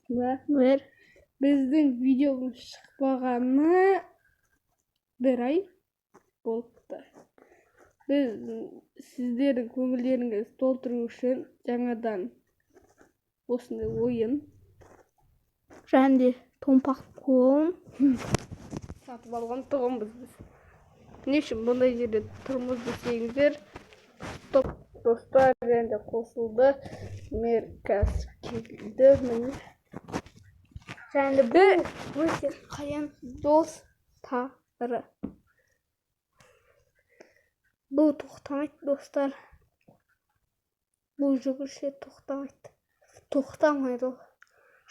Ба? Бір. Біздің видеомыз шықпағанына бір ай болыпты. Біз сіздердің көңілдеріңізді толтыру үшін жаңадан осындай ойын Және де томпақ клоун. Сатып алған тұғынбыз біз. Не үшін бұндай жерде тұрмыз десеңіздер, топ достар және де қосылды. Мэр қазір келді міне. Және де бұл өте қиын, достары. Бұл тоқтамайды, достар. Бұл жүгірсе тоқтамайды. Тоқтамайды ол.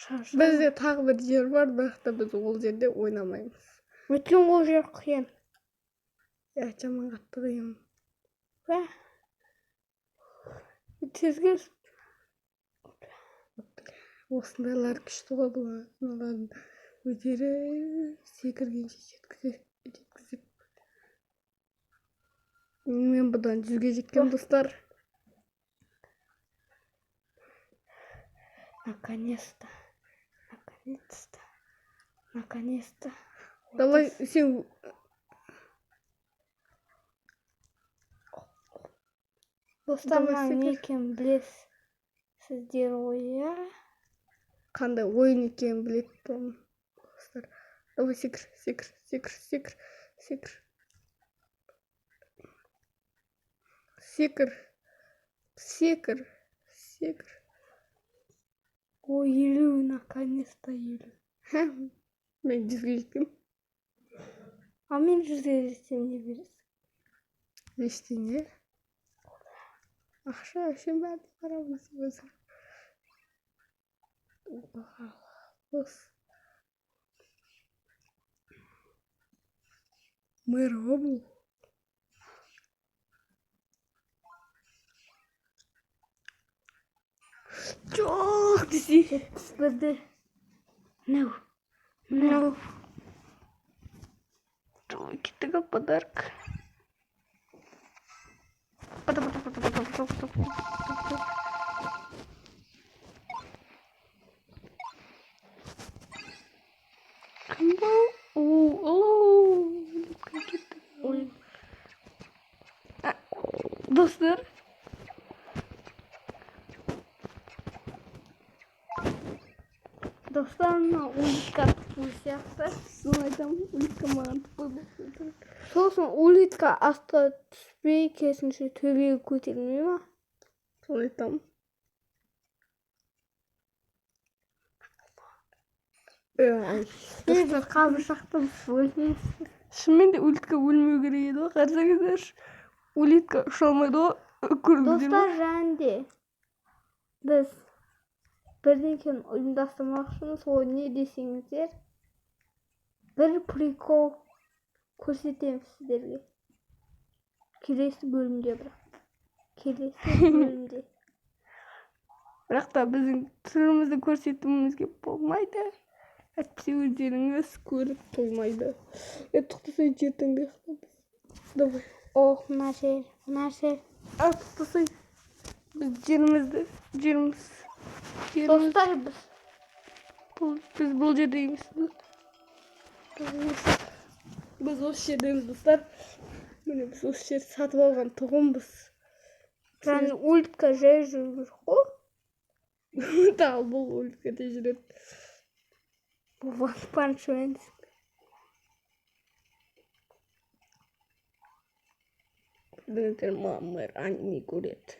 Шаршайды. Бізде тағы бір жер бар, бірақ та біз ол жерде ойнамаймыз. Өйткені ол жер қиын. Иә, жаман қатты қиын. Уә. Тез кел. Осындайлар күшті ғой, бұл мыналардың өздері секіргенше жеткізіп. Мен бұдан 100-ге жеткенмін, достар. Наконец-то. Наконец-то. Наконец-то. Давай сен. Достар, Давай, мына не секір. екенін білесіздер ғой, иә? Қандай ойын екенін біледі бұның, достар. Давай, секір, секір, секір, секір, секір. Секір. Секір. Секір. О, 50, наконец-то 50. Хә, мен 100-ге жеттім. А мен 100-ге жетсем, не бересің? Ештеңе. Ақша үшін бәріне барамыз біз. Бос. Мэр ғой бұл. Жоқ десе. 71-де. Мынау. Мынау. Жоқ, кеттік ал подарок. Пата, пата, пата, пата, пата, пата, пата. Кім бұл? О, о, кеттік. Ой. А, достар. Достар, мына улитка тупой сияқты. Соны айтамын, улитка маған тупой болып тұр. Сосын улитка астқа түспей, керісінше төбеге көтерілмей ма? Соны айтамын. Ай, Біз қабыршақтымыз, өлмейміз. Шынымен де улитка өлмеу керек еді ғой, қарасаңыздаршы. Улитка ұша алмайды ғой, көрдіңіздер ме? Достар, және де біз бірдеңкені ұйымдастырмақшымыз. Ол не десеңіздер, бір прикол көрсетеміз сіздерге. Келесі бөлімде бірақ. Келесі бөлімде. Бірақ та біздің түрімізді көрсетуімізге болмайды. Әйтпесе өздеріңіз көріп тоймайды. Е, тоқтасай, жер таңдайық та біз. Давай. Ох, мына жер, мына жер. А, тоқтасай. Біз жерімізді, жеріміз. Жеріміз. Достар, біз Бұл, біз бұл жерде емеспіз. Біз осы жердеміз, достар. Міне, біз осы жерді сатып алған тұғынбыз. Және улитка жай жүріп жүр ғой. Тағы бұл улитка да жүреді. Бұл One Punch Man. Біліңдер, мамыр аниме көреді.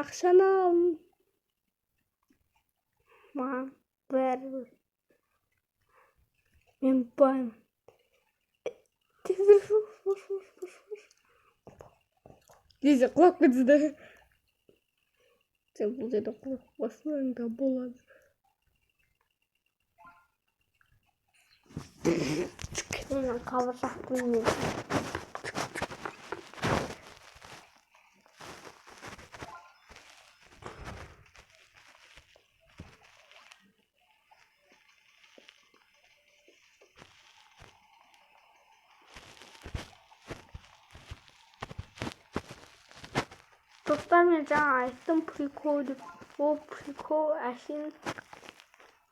Ақшаны ал. Маған бәрібір. Мен баймын. Тезірек ұш, ұш, ұш, ұш, ұш. Десе құлап кетті. Сен бұл жерде құлап бассаң да болады. Мен қабыршақтым мен. Достар, мен жаңа айттым прикол деп. Ол прикол әшейін.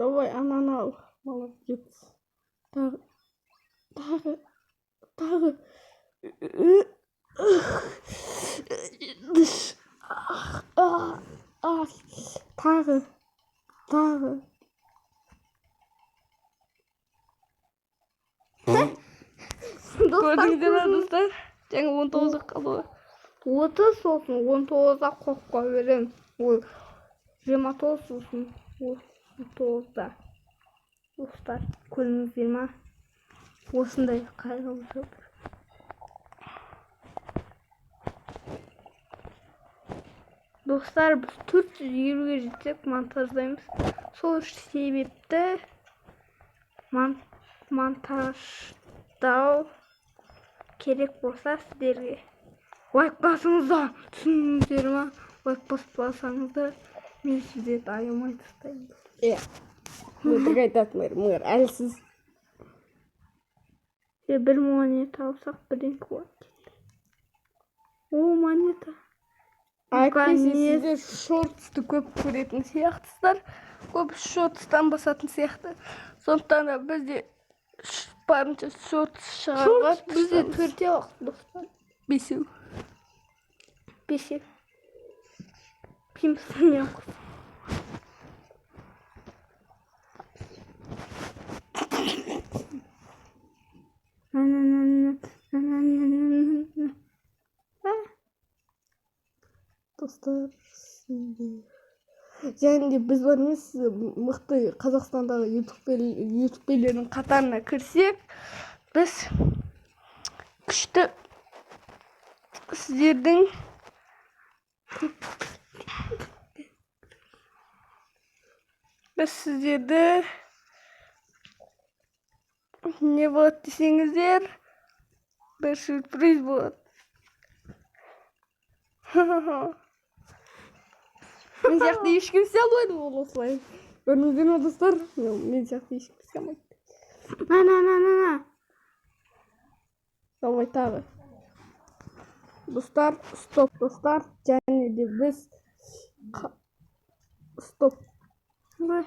Давай, ананы ал. Молодец. Тағы, тағы, тағы. Тағы, тағы. Көрдіңіздер ме, достар? Жаңа 19-ға қалды ғой. 30, сосын 19-ға қойып қоя беремін. Ой, 29, сосын 19-да. Достар, көрдіңіздер ма? Осындай қайғылы жатыр. Достар, біз 450-ге жетсек, монтаждаймыз. Сол себепті монтаждау керек болса, сіздерге лайк басыңыздар, түсіндіңіздер ма? Лайк баспасаңыздар, мен сіздерді аямай тастаймын. Иә. Өтірік айтатындар, мэр әлсіз. Е, бір монета алсақ, бірдеңке болады. О, монета. Әйтпесе Наконец. сіздер шортсты көп көретін сияқтысыздар. Көп шортстан басатын сияқты. Сондықтан да бізде барынша шортс шығаруға Шорт бізде тырысамыз. төртеу ақ, достар. Бесеу. Бесеу. Пимсымен қос. На-на-на-на, на-на-на-на-на-на. А, Достар, сендер. Және де біз бар емес, мықты Қазақстандағы ютуберлердің қатарына кірсек, біз күшті сіздердің біз сіздерді не болады десеңіздер, бір сюрприз болады. Мен сияқты ешкім істей алмайды ол осылай. Көрдіңіздер ме, достар? Мен сияқты ешкім істей алмайды. На-на-на-на-на. Давай тағы. Достар, стоп, достар. Және де біз стоп. Ой.